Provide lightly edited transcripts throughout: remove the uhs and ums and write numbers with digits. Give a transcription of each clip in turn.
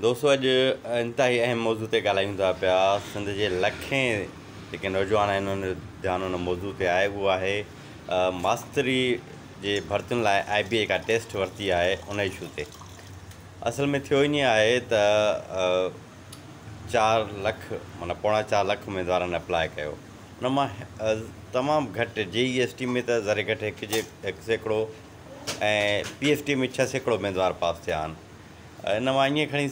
دوستو اڄ انتهائي اهم موضوع تي ڳالهايون ٿا پيا سنڌ جي لکين جيڪي نوجوان آهن انهن جو ڌيان ان موضوع تي آهي اهو آهي ماستري جي ڀرتين لاء آء بي اي ڪا ٽيسٽ ورتي آهي ان اشو تي اصل ۾ ٿيو ائين آهي ته چار لک معنيٰ پوڻا چار لک اميدوارن اپلاء ڪيو ان مان تمام گهٽ جي اي ايس ٽي ۾ ته ذري گهٽ هڪ جي هڪ سيڪڙو ۽ پي ايس ٽي ۾ 6% اميدوار پاس ٿيا آهن. ان مان ائين کڻي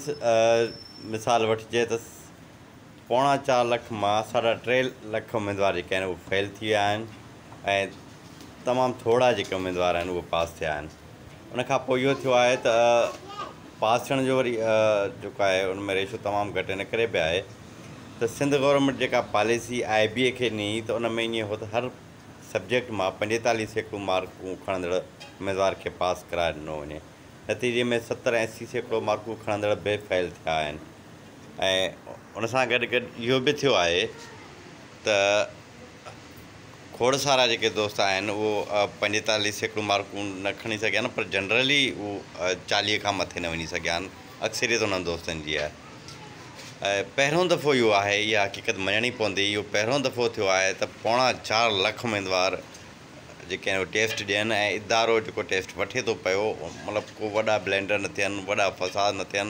مثال وٺجي ته 3.75 لک مان 3.5 لک اميدوار جيڪي آهن اهي فيل ٿي ويا آهن ۽ تمام ٿورا جيڪي اميدوار آهن اهي پاس ٿيا آهن. ان کان پوء اهو ٿيو آهي ته پاس ٿيڻ جو وري جيڪو آهي ان ۾ ريشو تمام گهٽ ان ڪري به آهي ته سنڌ گورنمينٽ جيڪا پاليسي آء بي اي کي ڏني ته ان ۾ ائين هو ته هر سبجيڪٽ مان 45% مارڪون کڻندڙ اميدوار کي پاس قرار ڏنو وڃي. نتيجي ۾ 70 ۽ 80% مارڪون کڻندڙ به فيل ٿيا آهن ۽ ان سان گڏ گڏ اهو به ٿيو آهي ته کوڙ سارا جيڪي دوست آهن اهو 45% مارڪون نه کڻي سگهيا آهن پر جنرلي اهو 40 کان مٿي نه وڃي سگهيا آهن. اڪثريت انهن دوستن جي آهي ۽ پهريون دفعو اهو آهي، اها حقيقت مڃڻي پوندي، اهو پهريون دفعو ٿيو آهي ته 3.75 لک اميدوار جيڪي آهن اهي ٽيسٽ ڏين ۽ ادارو جيڪو ٽيسٽ وٺي ٿو پيو، مطلب ڪو وڏا بلينڊر نه ٿين، وڏا فساد نه ٿين،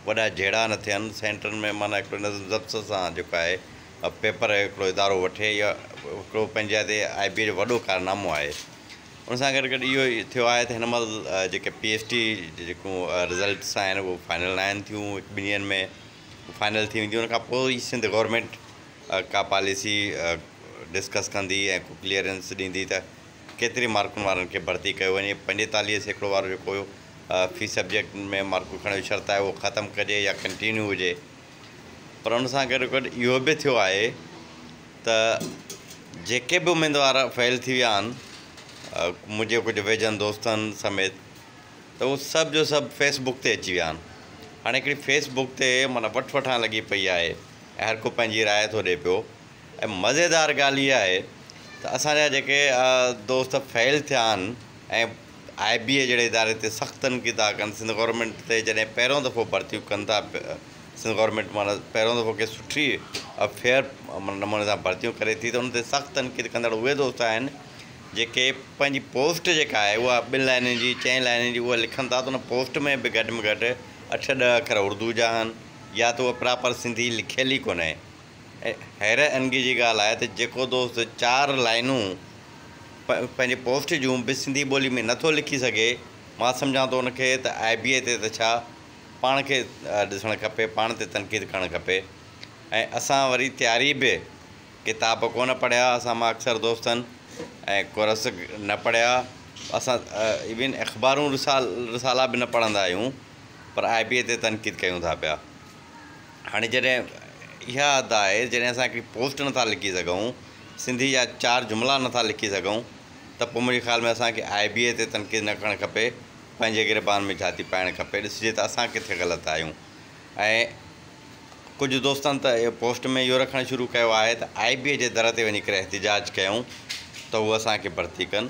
وڏا جهيڙا نه ٿين سينٽرن ۾، معنيٰ هڪڙو نظم ضبط سان جيڪو آهي پيپر هڪڙو ادارو وٺي، اها هڪڙو پنهنجي جاء تي آء بي اي جو وڏو ڪارنامو آهي. ان سان گڏ گڏ اهو ٿيو آهي ته هن مهل جيڪي پي ايس ٽي جيڪو رزلٽس آهن اهو فائنل نه آهن ٿيون، هڪ ٻن ڏينهن ۾ فائنل ٿي وينديون. ان کان پوء ئي سنڌ گورنمينٽ ڪا پاليسي ڊسڪس ڪندي ۽ ڪو ڪليئرنس ڏيندي ته ڪيتري مارڪن وارن کي ڀرتي ڪيو وڃي، 45% وارو جيڪو في سبجيڪٽ ۾ مارڪون کڻڻ جو شرط آهي اهو ختم ڪجي يا ڪنٽينيو هجي. پر ان سان گڏ گڏ اهو به ٿيو آهي ته جيڪي به اميدوار فيل ٿي ويا آهن، منهنجي ڪجهه ويجهن دوستن سميت، ته اهو سڀ جو سڀ فيس بڪ تي اچي ويا آهن. هاڻي هڪڙي فيس بڪ تي معنيٰ وٺ وٺان لڳي پئي آهي ۽ هر ڪو پنهنجي راء ٿو ڏئي پيو ۽ مزيدار ڳالهه اها آهي ته اسان جا جيڪي دوست فيل ٿيا آهن ۽ آء بي اي جهڙي اداري تي سخت تنقيد ٿا ڪن، سنڌ گورنمينٽ تي جڏهن پهريون دفعو ڀرتيون ڪن ٿا، سنڌ گورنمينٽ معنيٰ پهريون دفعو ڪي سٺي فيئر نموني سان ڀرتيون ڪري ٿي ته ان تي سخت تنقيد ڪندڙ اهي دوست آهن جيڪي پنهنجي پوسٽ جيڪا آهي اها ٻن لائنن جي، چئن لائنن جي اها لکن ٿا ته ان پوسٽ ۾ به گهٽ ۾ گهٽ 8-10 اکر اردو جا آهن يا ته اها پراپر سنڌي لکيل ئي ڪونهي. ۽ حيرت انگيز جي ڳالهه آهي ته جيڪو دوست چار لائنون پنهنجي پوسٽ جون به سنڌي ٻولي ۾ نٿو لکي سگهي، مان سمجهان ٿو ان کي ته آء بي اي تي ته ڇا، پاڻ کي ڏسڻ کپي، پاڻ تي تنقيد ڪرڻ کپي. ۽ اسان وري تياري به ڪتاب ڪونه پڙهيا، اسان مان اڪثر دوستن ۽ ڪورس نه پڙهيا، اسان ايون اخبارون رسالا به نه پڙهندا آهيون پر آء بي اي تي تنقيد ڪيون ٿا پيا. هاڻي جڏهن اها حد آهي، جڏهن اسان هڪڙي پوسٽ نٿا لکي سگهون، سنڌي جا چار جملا نٿا لکي سگهون ته پوء منهنجي خيال ۾ اسان کي آء بي اي تي تنقيد نه ڪرڻ کپي، پنهنجي گريبان ۾ جهاتي پائڻ کپي، ڏسجي ته اسان ڪٿي غلط آهيون. ۽ ڪجهه دوستن ته اهو پوسٽ ۾ اهو رکڻ شروع ڪيو آهي ته آء بي اي جي در تي وڃي ڪري احتجاج ڪيون ته هو اسان کي ڀرتي ڪن.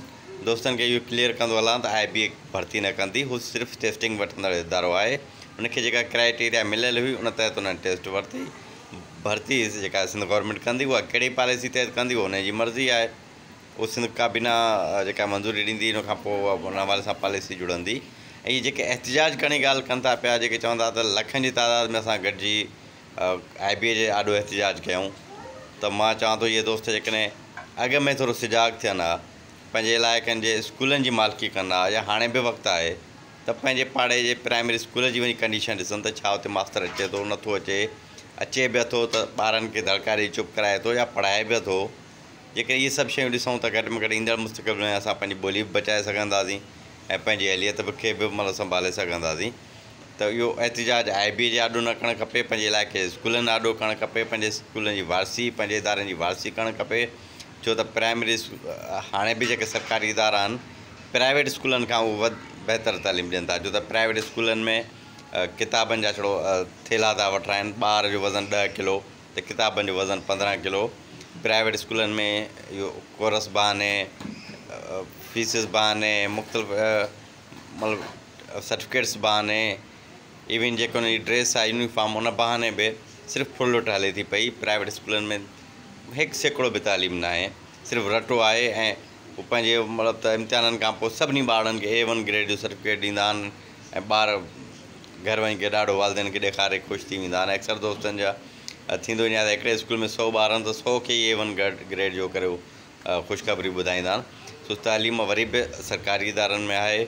دوستن کي اهو ڪليئر ڪندو هلان ته آء بي اي ڀرتي نه ڪندي، هو صرف ٽيسٽنگ وٺندڙ ادارو آهي. ان کي جيڪا ڪرائيٽيريا مليل هئي ان تحت انهن ٽيسٽ ورتي. ڀرتي جيڪا سنڌ گورنمينٽ ڪندي اها ڪهڙي پاليسي تحت ڪندي اهو ان جي مرضي آهي. اهو سنڌ ڪابينا جيڪا منظوري ڏيندي ان کان پوء اها ان حوالي سان پاليسي جڙندي. ۽ اهي جيڪي احتجاج ڪرڻ جي ڳالهه ڪن ٿا پيا، جيڪي چون ٿا ته لکن جي تعداد ۾ اسان گڏجي آء بي اي جي آڏو احتجاج ڪيون، ته مان چوان ٿو اهي دوست جيڪڏهن اڳ ۾ ٿورو سجاڳ ٿين ها، پنهنجي علائقن جي اسڪولن جي مالڪي ڪن ها، يا هاڻي به وقت آهي ته پنهنجي پاڙي جي پرائمري اسڪول جي وڃي ڪنڊيشن ڏسن ته ڇا اتي ماستر اچي ٿو نٿو اچي، اچي به اٿو ته ٻارن کي دڙڪا ڏئي چپ ڪرائي ٿو يا پڙهائي به اٿو. جيڪڏهن اهي سڀ شيون ڏسون ته گهٽ ۾ گهٽ ايندڙ مستقبل ۾ اسان پنهنجي ٻولي به بچائي سگهنداسين ۽ پنهنجي اهليت به کي به مطلب سنڀالي سگهنداسين. ته اهو احتجاج آء بي جي آڏو نه ڪرڻ کپي، پنهنجي علائقي جي اسڪولن آڏو ڪرڻ کپي، پنهنجي اسڪولن جي وارثي، پنهنجي ادارن جي وارثي ڪرڻ کپي، ڇو ته پرائمري هاڻي به جيڪي سرڪاري ادارا آهن پرائيويٽ اسڪولن کان اهو وڌ بهتر تعليم ڏين ٿا، ڇو ته پرائيويٽ اسڪولن ۾ ڪتابن جا ڇڙو ٿيلها ٿا وٺرائن، ٻار جو وزن 10 ڪلو ته ڪتابن جو وزن 15 ڪلو. پرائيويٽ اسڪولن ۾ اهو ڪورس بهاني، فيسز بهاني، مختلف مطلب سرٽيفڪيٽس بهاني ايون جيڪا ان جي ڊريس آهي يونيفارم ان بهاني به صرف ڦرلٽ هلي ٿي پئي. پرائيويٽ اسڪولن ۾ 1% به تعليم ناهي، صرف رٽو آهي ۽ هو پنهنجي مطلب ته امتحانن کان پوء سڀني ٻارڙن کي اي ون گريڊ جو سرٽيفڪيٽ ڏيندا آهن ۽ ٻار گهر وڃي ڪري ڏاڍو والدين کي ڏيکاري خوش ٿي ويندا آهن. اڪثر دوستن جا ٿيندو ائين آهي ته هڪڙي اسڪول ۾ 100 ٻار آهن ته 100 کي ئي اي ون گريڊ جو ڪري خوشخبري ٻڌائيندا آهن. سو تعليم وري به سرڪاري ادارن ۾ آهي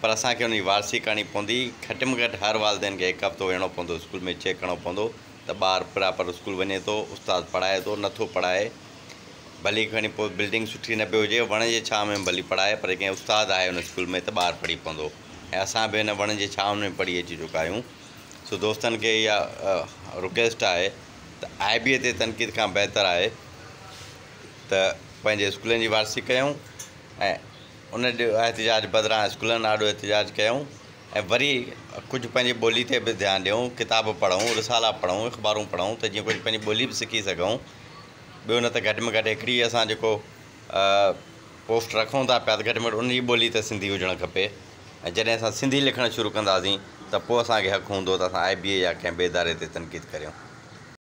پر اسان کي ان جي وارثي ڪرڻي پوندي. گهٽ ۾ گهٽ هر والدين کي هڪ هفتو وڃڻو پوندو اسڪول ۾ چيڪ ڪرڻو پوندو ته ٻار پراپر اسڪول وڃي ٿو، استاد پڙهائي ٿو نٿو پڙهائي. ڀلي کڻي پوء بلڊنگ سٺي نه به هجي، وڻ جي ڇانو ۾ ڀلي پڙهائي پر جيڪڏهن استاد آهي ان اسڪول ۾ ته ٻار پڙهي پوندو ۽ اسان به ان وڻ جي ڇانو ۾ پڙهي اچي چڪا آهيون. سو دوستن کي اها رڪويسٽ آهي ته آء بي اي تي تنقيد کان بهتر آهي ته پنهنجي اسڪولن جي وارثي ڪيون ۽ ان احتجاج بدران اسڪولن آڏو احتجاج ڪيون ۽ وري ڪجهه پنهنجي ٻولي تي به ڌيان ڏيون، ڪتاب پڙهون، رسالا پڙهون، اخبارون پڙهون ته جيئن ڪجهه پنهنجي ٻولي به سکي سگهون. ٻيو نه ته گهٽ ۾ گهٽ هڪڙي اسان جيڪو پوسٽ رکون ٿا پيا ته گهٽ ۾ گهٽ ان جي ٻولي ته سنڌي هجڻ کپي ۽ جڏهن اسان سنڌي لکڻ شروع ڪنداسين ته پوء اسان کي حق هوندو ته اسان آء بي اي يا ڪنهن ٻئي اداري تي تنقيد ڪريون.